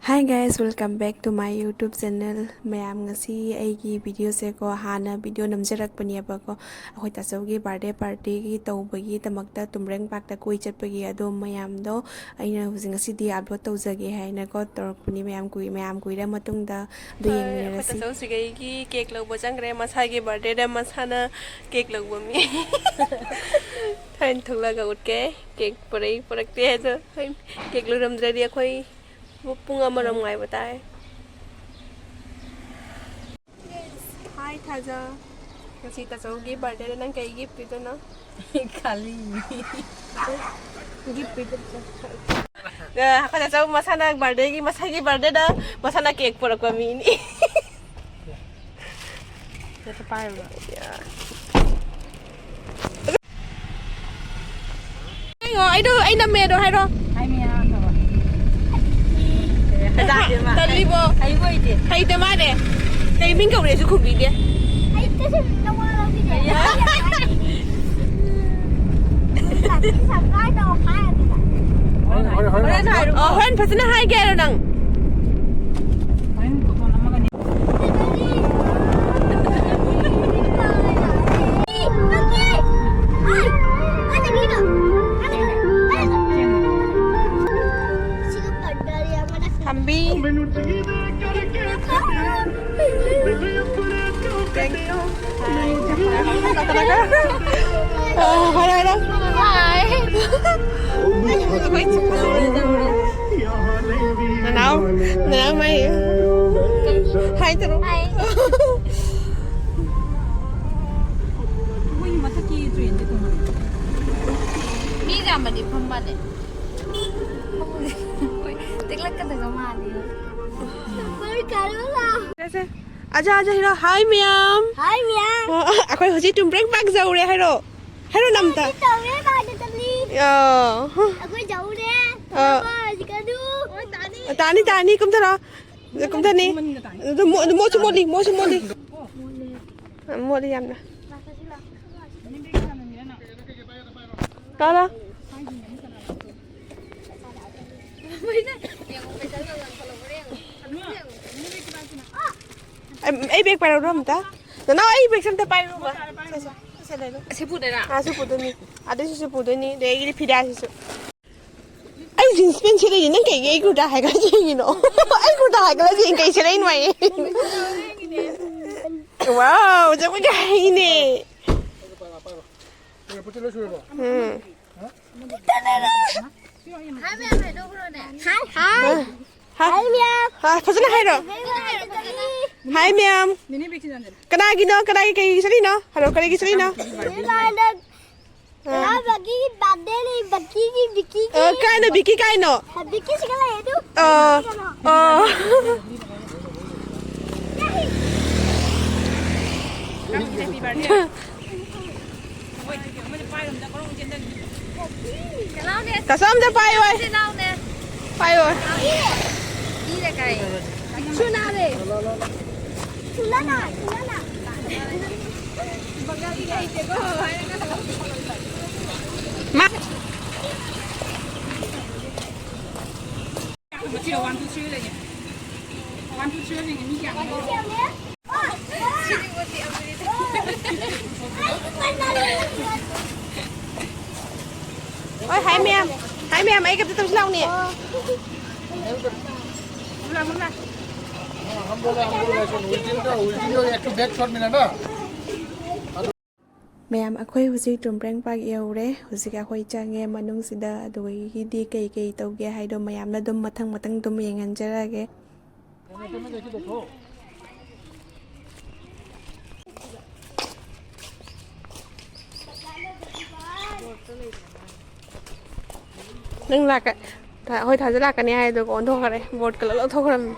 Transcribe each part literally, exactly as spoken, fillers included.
Hi guys, welcome back to my YouTube channel. ꯃꯌꯥꯝ, ꯉꯁꯤ ꯑꯩꯒꯤ ꯚꯤꯗꯤꯑꯣꯁꯦꯀꯣ, ꯍꯥꯟꯅ ꯚꯤꯗꯤꯑꯣ ꯅꯝꯖꯔꯛꯄꯅꯦꯕꯀꯣ, ꯑꯩꯈꯣꯏ ꯇꯥꯆꯧꯒꯤ ꯕꯥꯔꯗꯦ ꯄꯥꯔꯇꯤꯒꯤ ꯇꯧꯕꯒꯤꯗꯃꯛꯇ ꯇꯨꯝꯕ꯭ꯔꯦꯡ ꯄꯥꯔꯛꯇ ꯀꯣꯏ ꯆꯠꯄꯒꯤ ꯑꯗꯣ ꯃꯌꯥꯝꯗꯣ ꯑꯩꯅ ꯍꯧꯖꯤꯛ ꯉꯁꯤꯗꯤ ꯑꯞꯂꯣꯗ ꯇꯧꯖꯒꯦ ꯍꯥꯏꯅꯀꯣ ꯇꯧꯔꯛꯄꯅꯤ꯫ ꯃꯌꯥꯝ ꯀꯨꯏ ꯃꯌꯥꯝ ꯀꯨꯏꯔ ꯃꯇꯨꯡꯗ ꯑꯗꯨ ꯍꯣꯏ, ꯑꯩꯈꯣꯏ ꯌꯦꯡꯃꯤꯟꯅꯔꯁꯤ꯫ ꯇꯥꯆꯧ ꯁꯤꯒꯩꯒꯤ ꯀꯦꯛ ꯂꯧꯕ ꯆꯪꯈ꯭ꯔꯦ꯫ ꯃꯁꯥꯒꯤ ꯕꯥꯔꯗꯦꯗ ꯃꯁꯥꯅ ꯀꯦꯛ ꯂꯧꯕ ꯃꯤ꯫ ꯊꯥꯏꯅ ꯊꯣꯛꯂꯛꯑꯒ ꯎꯠꯀꯦ꯫ ꯀꯦꯛ ꯄꯨꯔꯛꯏ ꯄꯨꯔꯛꯇꯦ ꯍꯥꯏꯗꯣ꯫ ꯍꯣꯏ, ꯀꯦꯛ ꯂꯣꯏꯔꯝꯗ꯭ꯔꯗꯤ ꯑꯩꯈꯣꯏ ꯄꯨꯡ ꯑꯃꯔꯣꯝ ꯉꯥꯏꯕ ꯇꯥꯏ꯫ ꯍꯥꯏ ꯊꯥꯖ, ꯉꯁꯤ ꯇꯥꯆꯧꯒꯤ ꯕꯥꯔꯗꯦꯗ ꯅꯪ ꯀꯩ ꯒꯤꯐ ꯄꯤꯗꯣꯏꯅꯣ? ꯈꯥꯂꯤ꯫ ꯒꯤꯐ ꯄꯤꯗꯣꯏꯅꯣ? ꯑ, ꯑꯩꯈꯣꯏ ꯇꯥꯆꯧ ꯃꯁꯥꯅ ꯕꯥꯔꯗꯦꯒꯤ, ꯃꯁꯥꯒꯤ ꯕꯥꯔꯗꯦꯗ ꯃꯁꯥꯅ ꯀꯦꯛ ꯄꯨꯔꯛꯄ ꯃꯤꯅꯤ꯫ ꯌꯥ꯫ ꯌꯦꯡꯉꯣ, ꯑꯩꯗꯣ, ꯑꯩ ꯅꯝꯃꯦꯗꯣ ꯍꯥꯏꯔꯣ꯫ ꯍꯥꯏ ꯃꯌꯥꯝ ꯇꯧꯔꯣ꯫ ꯍꯩꯇꯥꯗꯦ ꯃꯥ꯫ ꯇꯜꯂꯤꯕꯣ꯫ ꯍꯩꯕ ꯑꯣꯏꯗꯦ꯫ ꯍꯩꯇ ꯃꯥꯅꯦ꯫ ꯀꯩ ꯃꯤꯡ ꯀꯧꯔꯦꯁꯨ ꯈꯨꯝꯕꯤꯗꯦ꯫ ꯍꯩꯇꯁꯨ ꯅꯋꯥ ꯂꯧꯕꯤꯗꯦ꯫ ꯑꯌꯥ꯫ ꯁꯕꯁꯀ꯭ꯔꯥꯏꯕ ꯇꯧ ꯍꯥꯏꯔꯒ꯫ ꯍꯣꯔꯦꯟ, ꯍꯣꯔꯦꯟ, ꯍꯣꯔꯦꯟ ꯍꯣꯔꯦꯟ ꯍꯥꯏꯔꯣ꯫ ꯑꯣ, ꯍꯣꯔꯦꯟ ꯐꯖꯅ ꯍꯥꯏꯒꯦ ꯍꯥꯏꯔꯣ ꯅꯪ? ꯍꯣꯔꯦꯟ ꯐꯣꯇꯣ ꯅꯝꯃꯒꯅꯤ꯫ ꯊꯝꯕꯤ꯫ Thank you. ꯑ, ꯍꯥꯏꯔꯣ, ꯍꯥꯏꯔꯣ꯫ ꯅꯅꯥꯎ, ꯅꯅꯥꯎ ꯃꯥꯏ꯫ ꯍꯥꯏ ꯇꯧꯔꯣ꯫ ꯍꯥꯏ꯫ ꯃꯣꯏꯒꯤ ꯃꯊꯛꯀꯤ ꯇ꯭ꯔꯦꯟꯁꯦ ꯇꯣꯡꯍꯜꯂꯦ꯫ ꯃꯤ ꯌꯥꯝꯕꯗꯤ ꯐꯝꯕꯅꯦ꯫ ꯇꯦꯛꯂꯛꯀꯗꯕ ꯃꯥꯜꯂꯦ꯫ ꯁꯦ, ꯁꯦ꯫ ꯑꯖꯥ, ꯑꯖꯥ, ꯍꯥꯏꯔꯣ꯫ ꯍꯥꯏ ꯃꯌꯥꯝ꯫ ꯍꯥꯏ ꯃꯌꯥꯝ꯫ ꯑ, ꯑ, ꯑꯩꯈꯣꯏ ꯍꯧꯖꯤꯛ ꯇꯨꯝꯕ꯭ꯔꯦꯡ ꯄꯥꯔꯛ ꯌꯧꯔꯦ ꯍꯥꯏꯔꯣ꯫ ꯍꯥꯏꯔꯣ ꯅꯝꯇ꯫ ꯇꯧꯔꯦ ꯕꯥꯔꯗꯦ ꯆꯠꯂꯤ꯫ ꯑ꯫ ꯑꯩꯈꯣꯏ ꯌꯧꯔꯦ꯫ ꯑ꯫ ꯕꯥꯔꯗꯦ ꯀꯗꯨ꯫ ꯇꯥꯅꯤ, ꯇꯥꯅꯤ, ꯀꯨꯝꯊꯔꯣ꯫ ꯀꯨꯝꯊꯅꯤ꯫ ꯑꯗꯨ ꯃꯣ-, ꯑꯗꯨ ꯃꯣꯠꯁꯨ ꯃꯣꯠꯂꯤ, ꯃꯣꯠꯁꯨ ꯃꯣꯠꯂꯤ꯫ ꯃꯣꯠꯂꯤ ꯌꯥꯝꯅ꯫ ꯂꯥꯛꯑꯣ, ꯂꯥꯛꯑꯣ꯫ ꯌꯦꯡꯉꯣ, ꯄꯩꯁꯥ ꯌꯥꯝ ꯌꯥꯝ ꯊꯣꯛꯂꯛꯄ꯫ ꯑꯩ ꯕꯦꯒ ꯄꯥꯏꯔꯛꯎꯔꯣ ꯑꯝꯇ? ꯅꯅꯥꯎ, ꯑꯩ ꯕꯦꯒꯁꯦ ꯑꯝꯇ ꯄꯥꯏꯔꯛꯎꯕ꯫ ꯁꯦ, ꯁꯦ, ꯁꯦ ꯂꯩꯔꯣ꯫ ꯑꯁꯤ ꯄꯨꯗꯣꯏꯔꯥ? ꯑꯥ, ꯁꯤ ꯄꯨꯗꯣꯏꯅꯤ꯫ ꯑꯗꯩ ꯁꯤꯁꯨ ꯄꯨꯗꯣꯏꯅꯤ꯫ ꯑꯗꯩ ꯑꯩꯒꯤꯗꯤ ꯐꯤꯗꯥꯁꯤꯁꯨ꯫ ꯑꯩ ꯖꯤꯟꯁ ꯄꯦꯟ ꯁꯦꯠꯂꯛꯏꯅꯦ꯫ ꯅꯪ ꯀꯩꯒꯤ ꯑꯩ ꯀꯨꯔꯇꯥ ꯍꯥꯏꯒꯠꯂ ꯌꯦꯡꯉꯤꯅꯣ? ꯑꯩ ꯀꯨꯔꯇꯥ ꯍꯥꯏꯒꯠꯂ ꯌꯦꯡ ꯀꯩ ꯁꯦꯠꯂꯛꯏꯅꯣ ꯑꯩ? ꯋꯥꯎ, ꯖꯒꯣꯏꯒ ꯍꯩꯅꯦ꯫ ꯎꯝ꯫ ꯍꯥꯏ, ꯃꯌꯥꯝ ꯍꯥꯏꯗꯣꯛꯈ꯭ꯔꯣꯅꯦ꯫ ꯍꯥꯏ, ꯍꯥꯏ꯫ ꯍꯥꯏ, ꯃꯌꯥꯝ꯫ ꯍꯥꯏ, ꯐꯖꯅ ꯍꯥꯏꯔꯣ꯫ ꯐꯖꯅ ꯍꯥꯏꯔꯣ꯫ ꯍꯥꯏ, ꯃꯌꯥꯝ꯫ ꯀꯅꯥꯒꯤꯅꯣ? ꯀꯅꯥꯒꯤ, ꯀꯩꯒꯤ ꯆꯠꯂꯤꯅꯣ? ꯍꯥꯏꯔꯣ, ꯀꯔꯤꯒꯤ ꯆꯠꯂꯤꯅꯣ? ꯑꯥ꯫ ꯕꯒꯤꯒꯤ ꯕꯥꯔꯗꯦꯅꯦ, ꯕꯒꯤꯒꯤ, ꯕꯤꯀꯤꯒꯤ꯫ ꯑ, ꯀꯥꯏꯅꯣ, ꯕꯤꯀꯤ ꯀꯥꯏꯅꯣ? ꯕꯤꯀꯤ ꯁꯤꯒ ꯂꯩ ꯑꯗꯨ꯫ ꯑ, ꯑ꯫ ꯀꯁꯝꯗ ꯄꯥꯏꯌꯣꯏ꯫ ꯄꯥꯏꯌꯣꯏ꯫ ꯁꯨꯅꯥꯔꯦ꯫ ꯁꯨꯅꯥꯅ, ꯁꯨꯅꯥꯅ꯫ ꯃꯥ꯫ ꯍꯣꯏ, ꯍꯥꯏ ꯃꯌꯥꯝ, ꯍꯥꯏ ꯃꯌꯥꯝ, ꯑꯩ ꯀꯩꯝꯇ ꯇꯧꯁꯤ ꯂꯥꯎꯅꯦ꯫ ꯃꯌꯥꯝ, ꯑꯩꯈꯣꯏ ꯍꯧꯖꯤꯛ ꯇꯨꯝꯕ꯭ꯔꯦꯡ ꯄꯥꯔꯛ ꯌꯧꯔꯦ꯫ ꯍꯧꯖꯤꯛ ꯑꯩꯈꯣꯏ ꯆꯪꯉꯦ ꯃꯅꯨꯡꯁꯤꯗ, ꯑꯗꯨꯗꯒꯤꯗꯤ ꯀꯩ ꯀꯩ ꯇꯧꯒꯦ ꯍꯥꯏꯗꯣ ꯃꯌꯥꯝꯅ ꯑꯗꯨꯝ ꯃꯊꯪ ꯃꯊꯪ ꯑꯗꯨꯝ ꯌꯦꯡꯍꯟꯖꯔꯒꯦ꯫ ꯅꯪ ꯂꯥꯛꯀ-, ꯊꯥ-, ꯍꯣꯏ, ꯊꯥꯖ ꯂꯥꯛꯀꯅꯤ ꯍꯥꯏ, ꯑꯗꯨꯒ ꯑꯣꯟꯊꯣꯛꯈ꯭ꯔꯦ, ꯕꯣꯔꯗꯀ ꯂꯣꯏ ꯂꯧꯊꯣꯛꯈ꯭ꯔꯕꯅꯤ꯫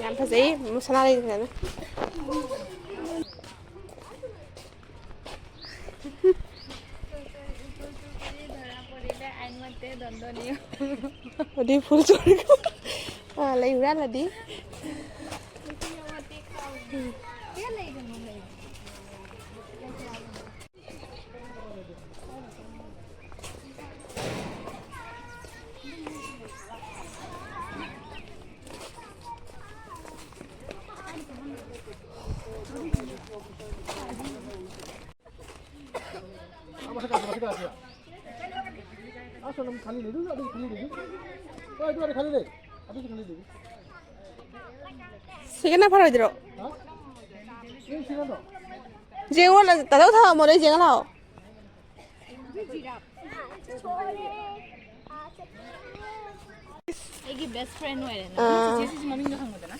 ꯌꯥꯝ ꯐꯖꯩ, ꯁꯅꯥ ꯂꯩꯕꯅꯤꯅ꯫ ꯑꯗꯨꯗꯤ ꯐꯨꯜ ꯆꯣꯔꯤ꯫ ꯑꯥ, ꯂꯩ ꯍꯨꯔꯥꯜꯂꯗꯤ꯫ ꯃꯊꯛ ꯀꯥꯁꯤ, ꯃꯊꯛ ꯀꯥꯁꯤ꯫ ꯑꯁꯣꯝ ꯅꯝ ꯈꯜꯂꯤ ꯂꯩꯗꯨ, ꯑꯗꯨ ꯈꯜꯂꯤ ꯂꯩꯗꯨ꯫ ꯍꯣꯏ, ꯑꯗꯨ ꯈꯜꯂꯤ ꯂꯩ꯫ ꯑꯗꯨꯁꯨ ꯈꯜꯂꯤ ꯂꯩꯗꯨ꯫ ꯁꯤꯒꯅ ꯐꯔꯣꯏꯗ꯭ꯔꯣ? ꯍꯥ? ꯁꯤ ꯁꯤꯒꯅꯣ? ꯌꯦꯡꯉꯣ, ꯇꯥꯗꯧ ꯊꯥꯎ ꯑꯃ ꯂꯩ, ꯌꯦꯡꯉ ꯂꯥꯛꯑꯣ꯫ ꯑꯩꯒꯤ best friend ꯑꯣꯏꯔꯦꯅ꯫ ꯑꯥ꯫ ꯆꯤꯆꯦꯁꯤꯁꯨ ꯃꯃꯤꯡꯗꯣ ꯍꯪꯉꯨꯗꯅ꯫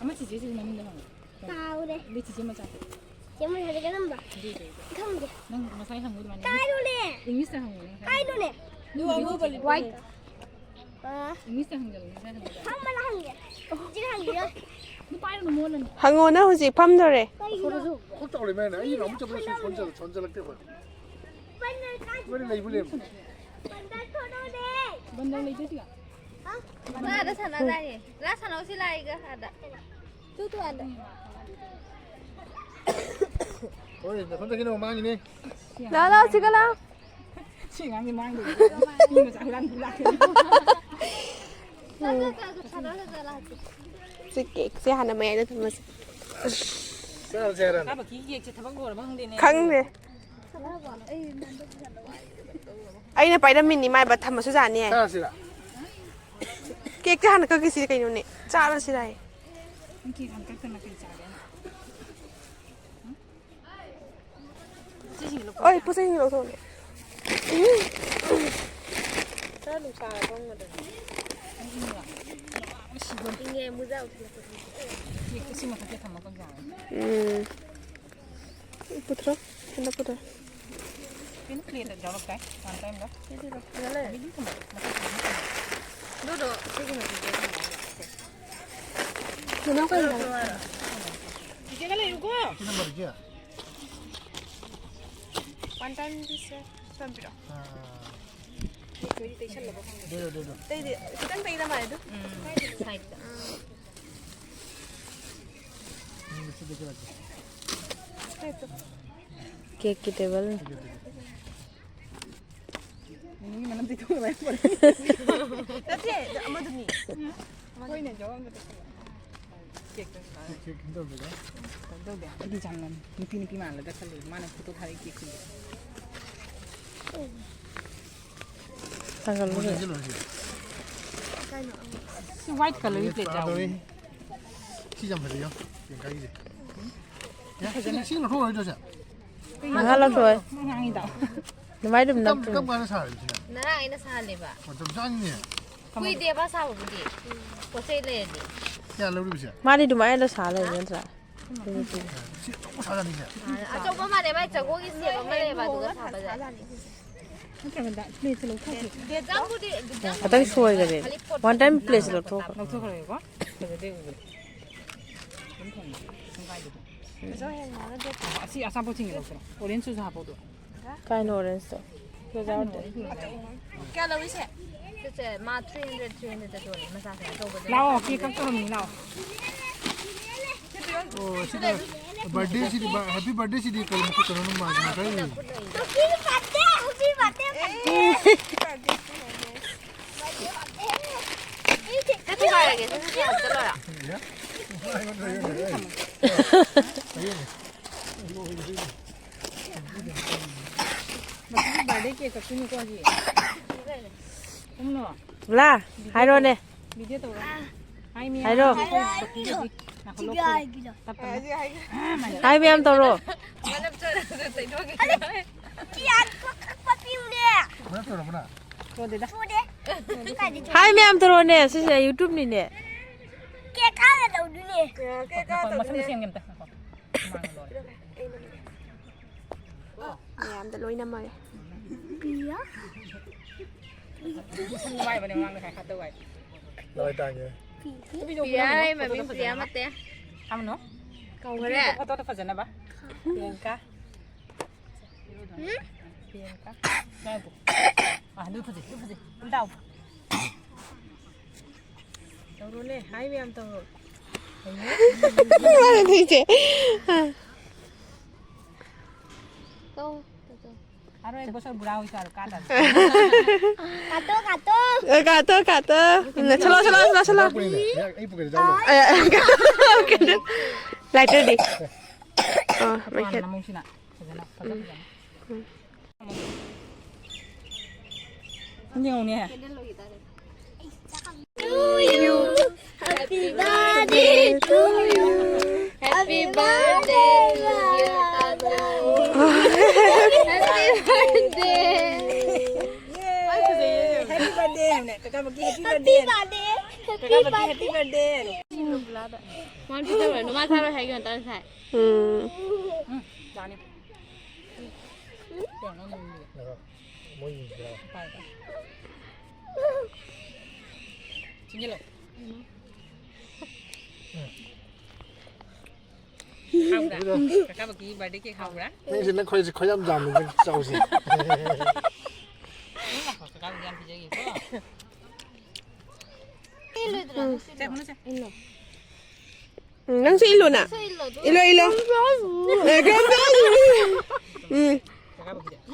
ꯑꯃ ꯆꯤꯆꯦꯁꯤꯁꯨ ꯃꯃꯤꯡꯗꯣ ꯍꯪꯉꯨ꯫ ꯀꯥꯎꯔꯦ꯫ ꯑꯗꯨ ꯆꯤꯆꯦ ꯃꯆꯥ꯫ ꯆꯦ ꯃꯣꯅꯤꯀꯥꯗ ꯀꯔꯝꯕ? ꯑꯗꯨ, ꯑꯗꯨ, ꯑꯗꯨ꯫ ꯈꯪꯗꯦ꯫ ꯅꯪ ꯉꯁꯥꯏ ꯍꯪꯕ ꯑꯗꯨꯃꯥꯏꯅ ꯀꯥꯏꯅꯣꯅꯦ? English ꯇ ꯍꯪꯉꯨꯅꯦ ꯉꯁꯥꯏ꯫ ꯀꯥꯏꯅꯣꯅꯦ? White꯫ ꯑꯥ꯫ English ꯇ ꯍꯪꯖꯜꯂꯨ ꯉꯁꯥꯏ ꯍꯪꯕꯗꯣ꯫ ꯐꯝꯕꯗ ꯍꯪꯒꯦ꯫ ꯍꯧꯖꯤꯛ ꯍꯪꯒꯦ꯫ ꯑꯗꯨ ꯄꯥꯏꯔꯨꯅꯨ ꯃꯣꯟꯗꯅꯤ꯫ ꯍꯪꯉꯣ ꯅꯪ ꯍꯧꯖꯤꯛ ꯐꯝꯗꯣꯔꯦ꯫ ꯀꯩꯒꯤꯅꯣ? ꯈꯨꯠ ꯆꯥꯎꯔꯤ ꯃꯌꯥꯝꯅ ꯑꯩ ꯅꯍꯥꯟꯃꯨꯛ ꯆꯠꯄꯗ ꯁꯣꯟꯖꯜꯂꯛ-, ꯁꯣꯟꯖꯜꯂꯛꯇꯦ ꯑꯩꯈꯣꯏ꯫ ꯕꯟꯗꯜ ꯀꯥꯏ ꯂꯣꯏꯅ ꯂꯩꯕꯨ ꯂꯩꯔꯝꯃꯦ꯫ ꯕꯟꯗꯜ ꯊꯣꯛꯂꯛꯑꯣꯅꯦ꯫ ꯕꯟꯗꯜ ꯂꯩꯇꯦ ꯁꯤꯗ꯫ ꯍꯥ? ꯃꯥ ꯑꯥꯗ ꯁꯥꯟꯅꯗꯥꯏꯅꯦ꯫ ꯂꯥ ꯁꯥꯟꯅꯧꯁꯤ ꯂꯥꯛꯏꯒ ꯑꯥꯗ꯫ ꯇꯨ ꯇꯨ ꯑꯥꯗ꯫ ꯍꯣꯏ, ꯅꯊꯟ ꯆꯠꯈꯤꯅꯣ, ꯃꯥꯡꯉꯤꯅꯦ꯫ ꯂꯥ, ꯂꯥ, ꯁꯤꯒ ꯂꯥ꯫ ꯁꯤ ꯑꯉꯥꯡꯁꯦ ꯃꯥꯡꯗꯣꯏꯅꯦ꯫ ꯃꯤ ꯃꯆꯥ ꯍꯨꯔꯥꯟ ꯍꯨꯔꯥꯟ ꯂꯥꯛꯀꯅꯤ꯫ ꯆꯠꯂꯣ, ꯆꯠꯂꯣ, ꯆꯠꯂꯣ, ꯆꯠꯂꯣ꯫ ꯁꯤ cake ꯁꯦ ꯍꯥꯟꯅ ꯃꯌꯥꯏꯗ ꯊꯝꯃꯁꯤ꯫ ꯆꯥꯔꯁꯦ ꯍꯥꯏꯔꯣ? ꯀꯥꯕꯀꯤ cake ꯁꯦ ꯊꯕꯛ ꯂꯣꯏꯔꯕ ꯈꯪꯗꯦꯅꯦ꯫ ꯈꯪꯗꯦ꯫ ꯑꯩꯅ ꯄꯥꯏꯔꯝꯃꯤꯅꯤ ꯃꯥꯏꯕ ꯊꯝꯃꯁꯨ ꯌꯥꯅꯤꯌꯦ꯫ ꯆꯥꯔꯁꯤꯔ? Cake ꯇꯤ ꯍꯥꯟꯅ ꯀꯛꯈꯤꯁꯤ ꯀꯩꯅꯣꯅꯦ꯫ ꯆꯥꯔꯁꯤꯔꯥꯌꯦ꯫ ꯅꯪ cake ꯍꯥꯟꯅ ꯀꯛꯇꯅ ꯀꯩ ꯆꯥꯒꯦ? ꯍꯣꯏ, ꯄꯣꯠꯆꯩꯁꯤꯡ ꯂꯧꯊꯣꯛꯑꯒꯦ꯫ ꯈꯔ ꯅꯨꯡꯁꯥ ꯊꯣꯡꯒꯗ꯭ꯔꯥ? ꯏꯪꯉꯦ, ꯃꯨꯖꯥ ꯎꯊꯨꯂꯛꯄ꯫ Cake ꯇꯣ ꯁꯤ ꯃꯊꯛꯇ ꯊꯝꯃꯒ ꯌꯥꯔꯦ꯫ ꯎꯝ꯫ ꯄꯨꯊ꯭ꯔꯣ, ꯍꯦꯟꯅ ꯄꯨꯊ꯭ꯔꯣ꯫ ꯀꯩꯅꯣ plate ꯇ ꯌꯥꯎꯔꯛꯇꯥꯏ, one time ꯗ꯫ ꯁꯤꯗꯤ ꯂꯧꯊꯣꯛꯑ ꯂꯩꯔꯦ꯫ ꯑꯗꯨꯗꯤ ꯊꯝꯃꯣ, ꯃꯊꯛꯇ ꯑꯗꯨꯝ ꯊꯝꯃꯣ꯫ ꯑꯗꯨꯗꯣ ꯁꯤꯒꯤ ꯃꯊꯛꯇ ꯊꯝꯃꯣ꯫ ꯅꯅꯥꯎ ꯀꯩ ꯂꯧꯔꯣ? ꯆꯤꯆꯦꯒ ꯂꯩꯌꯨꯀꯣ꯫ ꯁꯤ number ꯁꯦ? One time ꯗꯤ ꯁꯦ ꯁꯣꯝ ꯄꯤꯔꯛꯑꯣ꯫ ꯑꯥ꯫ ꯀꯦꯛꯇꯨꯗꯤ ꯇꯩꯁꯜꯂꯕ ꯈꯪꯗꯦ꯫ ꯗꯦꯗꯣ, ꯗꯦꯗꯣ꯫ ꯑꯇꯩꯗꯤ ꯈꯤꯇꯪ ꯇꯩꯗ ꯃꯥꯜꯂꯦ ꯑꯗꯨ꯫ ꯎꯝ, side ꯇ꯫ ꯑꯥ꯫ ꯎꯝ, ꯁꯤꯗ ꯄꯤꯔꯛꯀꯦ꯫ Cake ꯀꯤ table꯫ ꯁꯤꯗ ꯄꯤꯔꯛꯀꯦ꯫ ꯃꯤꯅꯨꯒꯤ ꯃꯅꯝ ꯇꯩꯊꯣꯛꯅꯕ ꯍꯥꯏꯅ ꯄꯨꯔꯛꯏ꯫ ꯅꯠꯇꯦ, ꯑꯃꯗꯨꯅꯤ꯫ ꯍꯣꯏꯅꯦ, ꯖꯒꯥ ꯑꯝꯗ ꯇꯩꯁꯜꯂꯣ꯫ Cake ꯇꯣ ꯁꯨꯃꯥꯏꯅ꯫ Cake ꯀꯩꯅꯣ ꯇꯧꯗꯣꯏꯔꯣ? ꯀꯩꯅꯣ ꯇꯧꯗꯦ꯫ ꯑꯩꯗꯤ ꯌꯥꯝꯅ ꯅꯨꯄꯤ ꯅꯨꯄꯤ ꯃꯥꯜꯂꯗ꯭ꯔꯥ ꯈꯜꯂꯨꯔꯦ꯫ ꯃꯥꯅ photo ꯊꯥꯔꯛꯏ cake ꯁꯤꯡꯗꯣ꯫ ꯊꯥꯡꯒꯠꯂꯨ꯫ ꯁꯤ white colour ꯒꯤ plate ꯌꯥꯎꯕꯅꯦ꯫ ꯁꯤ ꯌꯥꯝ ꯐꯖꯩ, ꯌꯦꯡꯉꯣ꯫ ꯌꯦꯡꯈꯥꯏꯒꯤꯁꯦ꯫ ꯌꯥ, ꯁꯤ, ꯁꯤ ꯂꯧꯊꯣꯛꯑꯔꯣꯏꯗ꯭ꯔꯣ, ꯁꯦ? ꯉꯥꯏꯍꯥꯛ ꯂꯧꯊꯣꯛꯑꯣ꯫ ꯅꯪ ꯉꯥꯡꯉꯤꯗꯣ꯫ ꯑꯗꯨꯃꯥꯏꯅ ꯑꯗꯨꯝ ꯀꯔꯝ, ꯅꯞꯇꯣꯏꯅꯦ꯫ ꯀꯔꯝ ꯀꯥꯟꯗ ꯁꯥꯔꯤꯕꯁꯤꯅ? ꯉꯔꯥꯡ ꯑꯩꯅ ꯁꯥꯍꯜꯂꯦꯕ꯫ ꯃꯇꯝ ꯆꯪꯉꯤꯅꯦ꯫ ꯀꯨꯏꯗꯦꯕ ꯁꯥꯕꯕꯨꯗꯤ꯫ ꯄꯣꯠ ꯆꯩ ꯂꯩꯔꯗꯤ꯫ ꯀꯌꯥ ꯂꯧꯔꯤꯕꯁꯦ? ꯃꯥꯗꯤ ꯑꯗꯨꯃꯥꯏꯅ ꯁꯥ ꯂꯩꯕ ꯅꯠꯇ꯭ꯔꯥ? ꯁꯤ ꯑꯆꯧꯕ ꯁꯥꯖꯅꯤꯁꯦ꯫ ꯑꯆꯧꯕ ꯃꯥꯜꯂꯦ, ꯃꯥꯏ ꯖꯒꯣꯒꯤ shape ꯑꯃ ꯂꯩꯌꯦꯕ, ꯑꯗꯨꯒ ꯁꯥꯕ ꯖꯥꯠ꯫ ꯅꯠꯇ꯭ꯔꯒꯅ plate ꯁꯦ ꯂꯧꯊꯣꯛꯈ꯭ꯔꯦ꯫ ꯈꯇꯪ ꯁꯣꯏꯈꯔꯦ꯫ One time plate ꯁꯦ ꯂꯧꯊꯣꯛꯈ꯭ꯔꯣ꯫ ꯂꯧꯊꯣꯛꯈ꯭ꯔꯒꯦꯀꯣ꯫ ꯐꯖꯗꯦ ꯎꯕꯗ꯫ ꯑꯗꯨꯝ ꯊꯝꯃꯦ꯫ ꯁꯨꯝ ꯀꯥꯏꯗꯦ꯫ ꯑꯁꯤ ꯑꯆꯥꯄꯣꯠꯁꯤꯡꯒꯤ ꯂꯧꯁꯤꯔꯣ? Orange ꯁꯨ ꯍꯥꯞꯄꯣ ꯑꯗꯣ꯫ ꯀꯥꯏꯅꯣ orange ꯇꯣ? ꯀꯌꯥ ꯂꯧꯏꯁꯦ? ꯁꯤꯁꯦ ꯃꯥ three hundred, three hundred ꯇ ꯌꯣꯜꯂꯦ, ꯃꯆꯥꯁꯦ ꯑꯆꯧꯕꯗ꯫ ꯂꯥꯛꯑꯣ, cake ꯀꯛꯇꯧꯔꯝꯃꯤ, ꯂꯥꯛꯑꯣ꯫ ꯑꯣ, ꯁꯤꯗ birthday ꯁꯤꯗꯤ, ꯕ-, happy birthday ꯁꯤꯗꯤ ꯀꯔꯤ ꯃꯈꯜ ꯀꯩꯅꯣꯅꯣ ꯃꯥꯒꯤ ꯃꯈꯜ? Happy birthday, happy birthday, birthday. ꯁꯦ ꯊꯨꯒꯥꯏꯔꯒꯦ, ꯁꯦ, ꯁꯦ, ꯁꯦ, ꯍꯥꯞꯆꯜꯂꯣꯔꯥ? ꯃꯁꯤꯒꯤ birthday cake ꯀꯛꯇꯣꯏꯅꯤꯀꯣ ꯍꯧꯖꯤꯛ꯫ ꯀꯨꯝꯅꯣ꯫ ꯂꯥ, ꯍꯥꯏꯔꯣꯅꯦ꯫ Video ꯇꯧꯔꯣ꯫ ꯍꯥꯏ ꯃꯤꯌꯥ꯫ ꯍꯥꯏꯔꯣ꯫ ꯇꯞꯄꯅꯦ꯫ ꯍꯥꯏ ꯃꯌꯥꯝ ꯇꯧꯔꯣ꯫ ꯃꯅꯥ ꯇꯧꯔꯕ ꯅꯪ? ꯇꯧꯗꯦꯗ꯫ ꯍꯥꯏ ꯃꯌꯥꯝ ꯇꯧꯔꯣꯅꯦ, ꯁꯤꯁꯦ YouTube ꯅꯤꯅꯦ꯫ ꯀꯦꯛ ꯀꯥꯏꯗ ꯇꯧꯗꯣꯏꯅꯦ? ꯉꯥꯏꯈꯣ, ꯃꯁꯝꯗꯣ ꯁꯦꯝꯒꯦ ꯑꯝꯇ꯫ ꯉꯥꯏꯈꯣ꯫ ꯃꯌꯥꯝꯗ ꯂꯣꯏ ꯅꯝꯃꯒꯦ꯫ ꯄꯤꯌꯥ꯫ ꯃꯁꯝ ꯅꯨꯡꯉꯥꯏꯕꯅꯦ ꯃꯃꯥꯡꯗ ꯈꯔ ꯈꯔ ꯇꯧ ꯍꯥꯏ꯫ ꯂꯋꯥꯏ ꯇꯥꯡꯉꯦ꯫ ꯄꯤꯌꯥ ꯍꯥꯏ ꯃꯃꯤꯡ ꯄꯤꯌꯥ ꯅꯠꯇꯦ꯫ ꯊꯝꯃꯨꯅꯨ꯫ ꯀꯧꯈꯔꯦ꯫ ꯐꯣꯇꯣꯗꯣ ꯐꯖꯅꯕ꯫ ꯄꯤꯌꯥꯡꯀꯥ꯫ ꯎꯝ? ꯄꯤꯌꯥꯡꯀꯥ꯫ ꯉꯥꯏꯈꯣ꯫ ꯑꯥ, ꯑꯗꯨ ꯐꯖꯩ, ꯑꯗꯨ ꯐꯖꯩ꯫ ꯑꯗꯨ ꯇꯥꯎ꯫ ꯇꯧꯔꯣꯅꯦ, ꯍꯥꯏ ꯃꯌꯥꯝ ꯇꯧꯔꯣ꯫ ꯃꯥꯅ ꯇꯧꯔꯤꯁꯦ꯫ ꯀꯧ, ꯀꯧ, ꯀꯧ꯫ ꯑꯔꯣꯏ, ꯕꯣꯁꯣꯔ ꯕꯨꯔꯥ ꯍꯣꯏ ꯆꯥꯔꯣ, ꯀꯥꯗꯕ꯫ ꯀꯥꯇꯣ, ꯀꯥꯇꯣ꯫ ꯑꯦ, ꯀꯥꯇꯣ, ꯀꯥꯇꯣ꯫ ꯆꯠꯂꯣ, ꯆꯠꯂꯣ, ꯆꯠꯂꯣ, ꯆꯠꯂꯣ꯫ ꯑꯩ ꯄꯨꯈ꯭ꯔꯤꯗ ꯆꯠꯂꯣ꯫ ꯑꯦ, ꯂꯥꯏꯇꯔꯗꯤ? ꯑꯣ, ꯃꯩꯈꯦꯠ꯫ ꯅꯃꯧꯁꯤꯅ ꯐꯖꯅ, ꯐꯖ ꯐꯖꯅ꯫ ꯎꯝ꯫ ꯌꯦꯡꯉꯨꯅꯦ꯫ To you. Happy birthday to you. Happy birthday, dear Tata. Happy birthday. Happy birthday ꯍꯥꯏꯕꯅꯦ꯫ ꯀꯀꯥ ꯃꯛꯀꯤ happy birthday ꯍꯥꯏꯅꯦ꯫ ꯀꯀꯥ ꯃꯛꯀꯤ happy birthday ꯍꯥꯏꯅꯦ꯫ ꯃꯥ ꯄꯤꯖꯔꯣꯏ, ꯃꯥ ꯆꯥꯔꯣꯏ ꯍꯥꯏꯒꯤ ꯉꯟꯇꯥ ꯉꯁꯥꯏ꯫ ꯎꯝ꯫ ꯎꯝ ꯆꯥꯅꯤ꯫ ꯆꯤꯡꯁꯤꯜꯂꯣ꯫ ꯍꯥꯎꯕ꯭ꯔꯥ? ꯀꯀꯥ ꯃꯛꯀꯤ birthday cake ꯍꯥꯎꯕ꯭ꯔꯥ? ꯅꯪꯁꯦ ꯅꯪ ꯈꯣꯏꯁꯦ ꯈꯣꯏ ꯌꯥꯝ ꯌꯥꯝꯃꯤ ꯅꯪ ꯆꯥꯎꯁꯦ꯫ ꯀꯀꯥ ꯃꯛꯀꯤ ꯌꯥꯝ ꯄꯤꯖꯒꯦꯀꯣ꯫ ꯎꯝ, ꯅꯪꯁꯨ ꯏꯜꯂꯣꯅ꯫ ꯏꯜꯂꯣ, ꯏꯜꯂꯣ꯫ ꯎꯝ,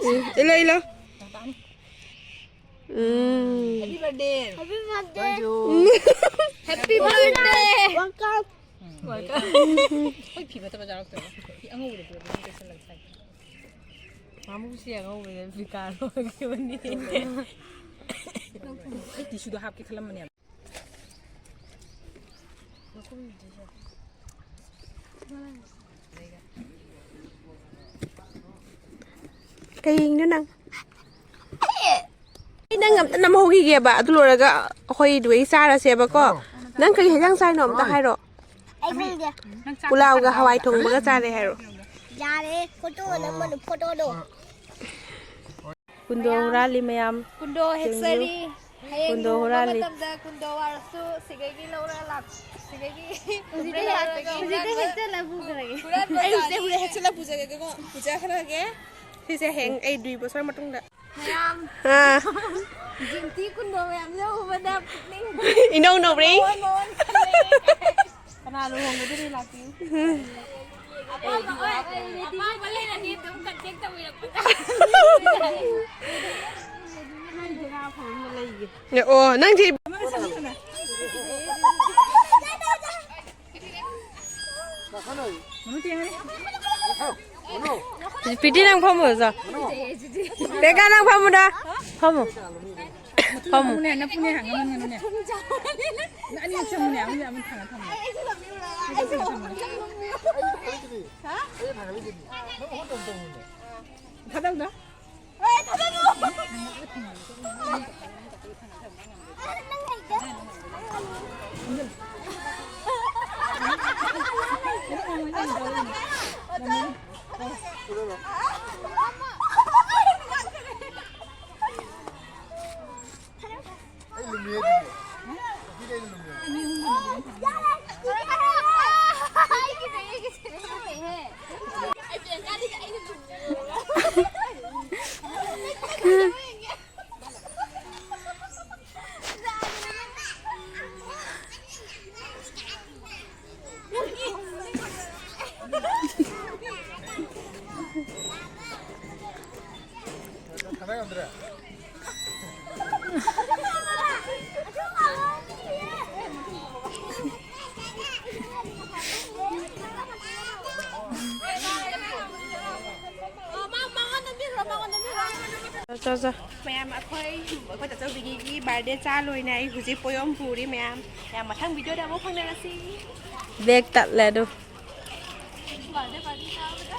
ꯎꯝ, ꯏꯜꯂꯣ, ꯏꯜꯂꯣ꯫ ꯎꯝ꯫ Happy birthday. Happy birthday. ꯍꯣꯏ, ꯐꯤ ꯐꯠꯇꯕ ꯆꯥꯔꯛꯇꯣꯏꯅꯦ꯫ ꯐꯤ ꯑꯉꯧꯕꯗ ꯄꯤꯔꯛꯄ ꯑꯗꯨꯝ ꯇꯩꯁꯜꯂꯒ ꯁꯥꯏ꯫ ꯃꯥꯃꯨꯁꯤ ꯑꯉꯧꯕꯗ ꯐꯤ ꯀꯥꯔꯣꯏꯈꯤꯕꯅꯤ꯫ ꯑꯩ tissueꯗꯣ ꯍꯥꯞꯀꯦ ꯈꯜꯂꯝꯕꯅꯦꯕ꯫ ꯀꯩꯅꯣ ꯅꯪ? ꯑꯩ ꯅꯪ ꯑꯝꯇ ꯅꯝꯍꯧꯈꯤꯒꯦꯕ, ꯑꯗꯨ ꯂꯣꯏꯔꯒ ꯑꯩꯈꯣꯏꯗꯨꯒꯩ ꯆꯥꯔꯁꯦꯕꯀꯣ꯫ ꯅꯪ ꯀꯔꯤ ꯍꯦꯟꯖꯥꯡ ꯆꯥꯏꯅꯣ ꯑꯝꯇ ꯍꯥꯏꯔꯣ꯫ ꯑꯩ ꯈꯪꯗꯦ꯫ ꯄꯨꯂꯥꯎꯒ ꯍꯋꯥꯏ ꯊꯣꯡꯕꯒ ꯆꯥꯔꯦ ꯍꯥꯏꯔꯣ꯫ ꯌꯥꯔꯦ, photo ꯅꯝꯃꯅꯨ, photoꯗꯣ꯫ ꯀꯨꯟꯗꯣ ꯍꯨꯔꯥꯜꯂꯤ ꯃꯌꯥꯝ꯫ ꯀꯨꯟꯗꯣ ꯍꯦꯛꯆꯔꯤ꯫ ꯍꯌꯦꯡ ꯀꯨꯟꯗꯣ ꯂꯨꯍꯣꯡꯕ ꯍꯨꯔꯥꯜꯂꯤ꯫ ꯃꯇꯝꯗ ꯀꯨꯟꯗꯣ ꯋꯥꯔꯁꯨ ꯁꯤꯗꯒꯤ ꯂꯧꯔꯒ ꯂꯥꯛ-, ꯁꯤꯗꯒꯤ ꯍꯧꯖꯤꯛꯇꯤ ꯍꯦꯛꯆꯜꯂ ꯄꯨꯈ꯭ꯔꯒꯦ꯫ ꯍꯨꯔꯥꯟꯕ ꯑꯩ ꯍꯧꯖꯤꯛ ꯇꯥꯔꯗꯤ ꯍꯦꯛꯆꯜꯂ ꯄꯨꯖꯒꯦ, ꯑꯗꯨꯒ ꯄꯨꯖꯈ꯭ꯔꯒꯦ꯫ ꯁꯤꯁꯦ ꯍꯌꯦꯡ ꯑꯩ ꯗꯨꯏꯕ ꯁꯣꯔ ꯃꯇꯨꯡꯗ꯫ ꯃꯌꯥꯝ꯫ ꯑꯥ꯫ ꯖꯤꯟꯇꯤ ꯀꯨꯟꯗꯣ ꯃꯌꯥꯝꯁꯦ ꯎꯕꯗ ꯄꯨꯛꯅꯤꯡ ꯏꯅꯧ ꯅꯧꯔꯤ꯫ ꯃꯣꯟ ꯃꯣꯟ ꯈꯜꯂꯦ꯫ ꯀꯅꯥ ꯂꯨꯍꯣꯡꯒꯗꯣꯏꯅꯣ ꯂꯥꯛꯄꯤꯌꯨ꯫ ꯑꯄꯥꯝꯕ ꯂꯩꯔꯗꯤ ꯑꯗꯨꯝ contact ꯇꯧꯕꯤꯔꯛꯄ꯫ ꯑꯣ, ꯅꯪꯁꯤ꯫ ꯄꯤꯇꯤ ꯅꯪ ꯐꯝꯃꯨꯔꯣ ꯆꯣ꯫ ꯄꯦꯀꯥ ꯅꯪ ꯐꯝꯃꯨꯗ꯫ ꯐꯝꯃꯨ꯫ ꯐꯝꯃꯨ꯫ ꯅꯄꯨꯅꯦ, ꯅꯄꯨꯅꯦ ꯍꯥꯡꯉꯝꯃꯅꯨꯅꯦ꯫ ꯑꯅꯤ ꯆꯪꯉꯨꯅꯦ, ꯑꯃꯅ ꯑꯃ ꯊꯥꯡꯉ ꯊꯝꯃꯨ꯫ ꯊꯥꯗꯧꯗ꯫ ꯑꯩ ꯂꯨꯝꯃꯤ ꯑꯗꯨꯗꯤ꯫ ꯑꯗꯨꯗꯤ ꯑꯩꯅ ꯂꯨꯝꯃꯤ꯫ ꯈꯅꯥ ꯉꯝꯗ꯭ꯔꯦ꯫ ꯆꯣ, ꯆꯣ꯫ ꯃꯌꯥꯝ, ꯑꯩꯈꯣꯏ, ꯑꯩꯈꯣꯏ ꯇꯥꯆꯧꯕꯤꯒꯤ ꯕꯥꯔꯗꯦ ꯆꯥ ꯂꯣꯏꯅ ꯑꯩ ꯍꯧꯖꯤꯛ ꯄꯣꯌꯣꯝ ꯄꯨꯔꯤ ꯃꯌꯥꯝ꯫ ꯃꯌꯥꯝ, ꯃꯊꯪ ꯚꯤꯗꯤꯑꯣꯗ ꯑꯃꯨꯛ ꯐꯪꯅꯔꯁꯤ꯫ ꯕꯦꯛ ꯇꯠꯂꯦ ꯑꯗꯨ꯫ ꯕꯥꯔꯗꯦ ꯄꯥꯔꯇꯤ ꯆꯥꯕꯗ꯫